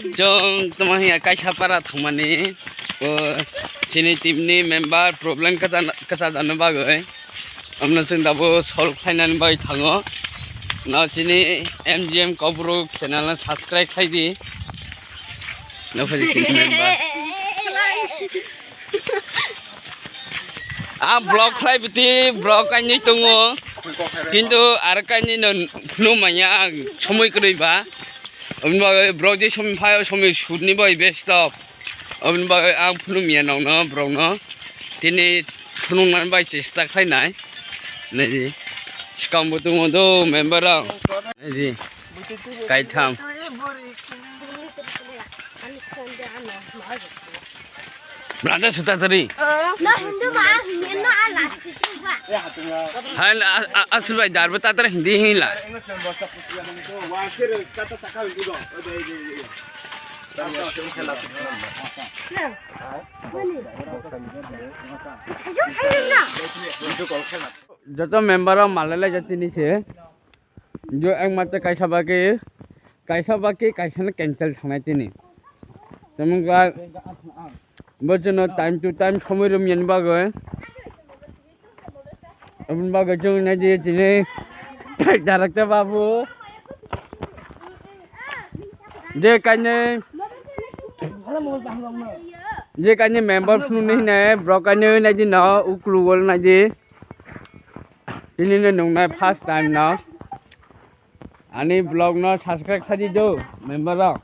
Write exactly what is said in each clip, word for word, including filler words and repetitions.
Chwng tamo hiya kaisa para thangmani, o chini team ni member problem kwchana, kwchajana bagwi. Amno chwng dabo solve khlainani bagwi thango. No chini M G M Kokborok channel no subscribe khlai di. No phai di chini member. Ang vlog khlai biti vlog kainwi tongo. Kintu ar kainwi no phunu manya ang somoi kwrwi ba. Aboni bagwi vlog je somoi phaio somoi shoot ni bagwi best of. Aboni bagwi ang phunukya nokno borokno tini phunuknani bai chesta khlainai. Naidi, swkangbo tongo do member rok. Naidi, kaitham. Brother suta tari. No Hindu ba, Hindu no ala. Hai, a, a, asli bai darbo tatar Hindi hila. Joto member rok malai lai jatini se. Jo ekmatra kaisa bagwi, kaisa bagwi kaisa no cancel sanai tini. Tamungkha bo jono time to time somoi romyani bagwi. Aboni bagwi chwng naidi tini director babu. Je kainwi, je kainwi member phunuknwi hinai, borok kainwi naidi no, uklu wall naidi. Tini no nungnai first time no. Ani vlog no subscribe khlai di do, member rok.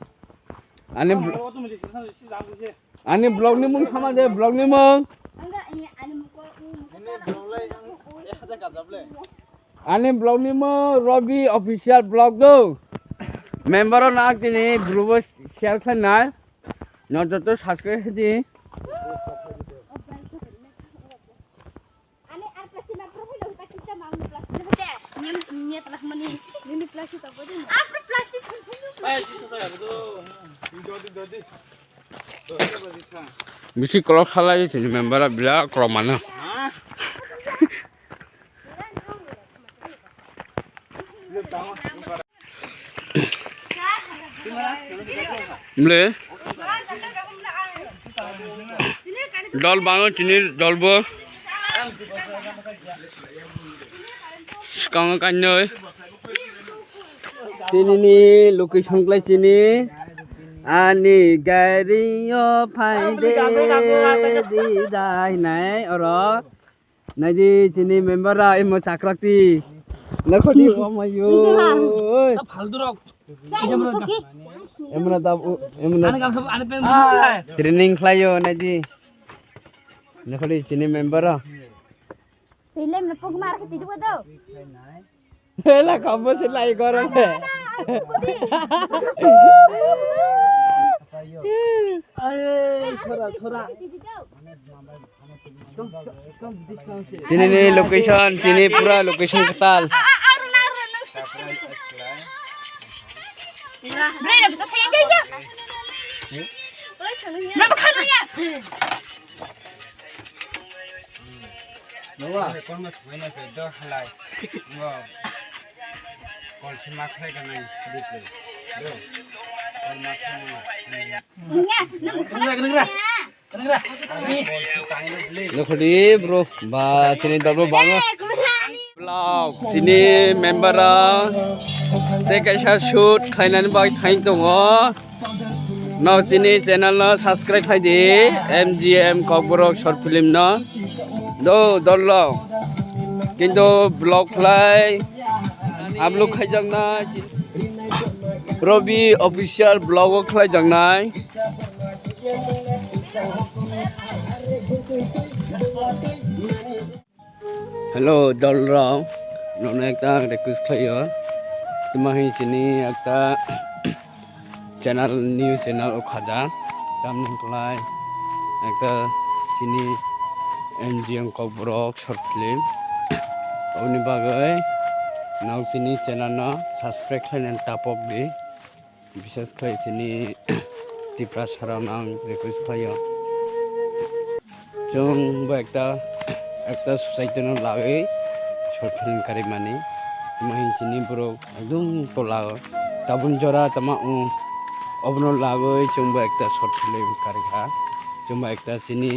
Ani vl-, ani vlog ni mung sama de, vlog ni mung. Ani vlog ni mung Robi official vlog do. Member rok no ang tini group o share khlainai. No joto subscribe khlai di. Ani ar plastic ma pura hoilo hita kita ma ang plastic hote. Niat lah mani. Nini plastic apa tu? Apa plastic? Bisi kolok salai sini member bila kolok mana? Mle. Dol bango chini dol bo. Skang kanoi. Tini ni location klai chini. Ani gari o phai de di dai nai oro. Naidi chini member ra emo chakrak ti. Nakhodi omayo. Phaldu rok. Emra da emra. Ani gamsa ani pen. Training khlayo naidi. Nakhodi chini member ra. Tile me pok mar khati duwa do. Hela khabo se lai goro he. Are sora sora. Tini ni location, tini pura location kwtal. Nakhodi bro, ba chini dol bo bango. Vlog chini member rok tei kaisa shoot khlainani bai thain tongo. No chini channel no subscribe khlai di, M G M Kokborok short film no. Do dol rok. Kintu vlog khlai upload khaijak nai. Robi official vlog o khlai jak nai. Hello, dol rok, nono ekta request khlaio. Tuma hin chini ekta channel, new channel o khaja. Tamni khlai ekta chini M G M Kokborok short film. Oboni bagwi nok chini channel no subscribe khlainani tapok di. Bishes khlai chini Tiprasa rok no ang request khlaio. Chwng bo ekta, ekta society no lagwi short film karimani. Tuma hin chini borok ekdum tola o. Tabun jora tama o. Obono lagwi chwngbo ekta short film karikha. Chwngbo ekta chini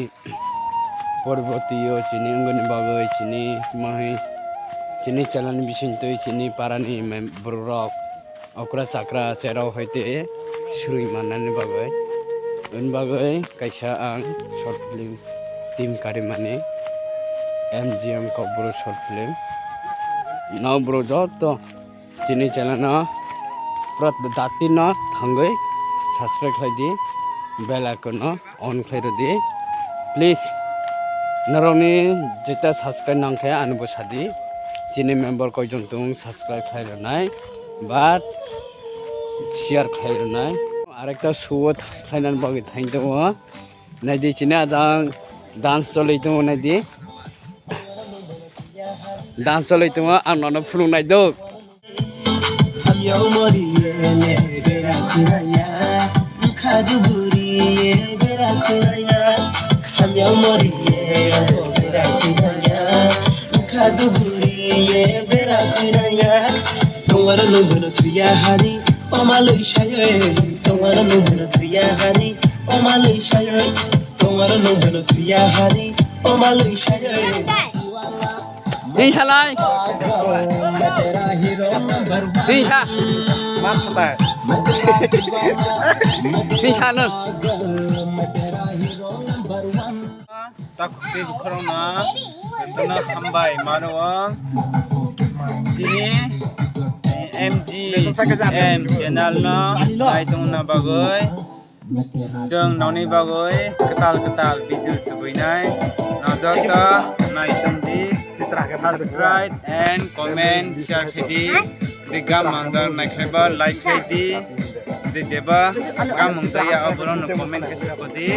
poriboti o chini wngmani bagwi chini mahai chini chwlani bisingtwi chini parani mem-, borok rok okra chakra cherok hai tei swrwi mannani bagwi. Aboni bagwi kaisa ang short film team karimani M G M Kokborok short film. Nok borok joto chini channel no pura dati no thangwi subscribe khlai di, bell icon no on khlai rw di. Please, norokni jeta subscribe nang khe ani bo sa di. Chini member koijon tong subscribe khlai rwnai, but share khlai rwnai. Arekta show o khlainani bagwi thank tongo. Naidi chini ajang dance cholwi tongo, naidi. Dance cholwi tongo, ang nono phunuk nai do. Hamya umori ye bera khuraya, khadu buri ye bera khuraya. Hamya umori ye bera khuraya, khadu buri ye bera khuraya. Tongwara nungbono tuya hani, omaloi shayo. Tongwara nungbono tuya hani, omaloi shayo. Tongwara nungbono tuya hani, omaloi shayo. Twi salai. Twi sa. Twi sa no. Takhuk tei bukhorokno jotono hambai mano. Chini M G M channel no nai tongna bagwi. Chwng nokni bagwi kwtal kwtal video tubui nai. Nw joto nai tong di. Subscribe and comment, share khe di. Di gam manjak nai khe ba like khe di. Di jeba gam mangjak ya, oborok no comment khe sa di.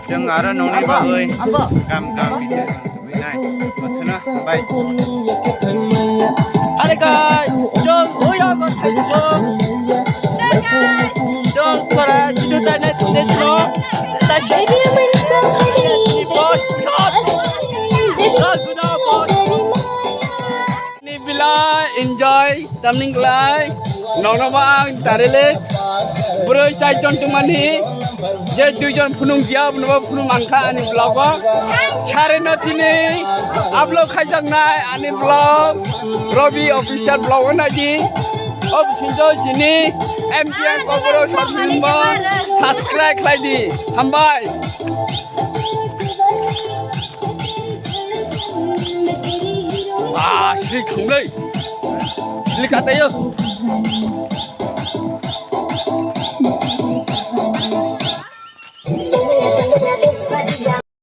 Chwng aro nokni bagwi gam gam video tubui nai. Asana, bye. Are guys, chwng uya ko thaibo. Chwng para jidu tane tine chwng. Tashi. Ni bila enjoy tamning lai. Nokno ba ang tarele. Bwrwi chai jon tongmani. Je duijon phunuk ya, abono phunuk mankha ani vlog o. Sare no tini upload khaijaknai ani vlog Robi Official vlog o naidi. O bisingo chini M T N Kokborok short film bo subscribe khlai di. Hambai. Ah, sili thanglai. Sili katayo.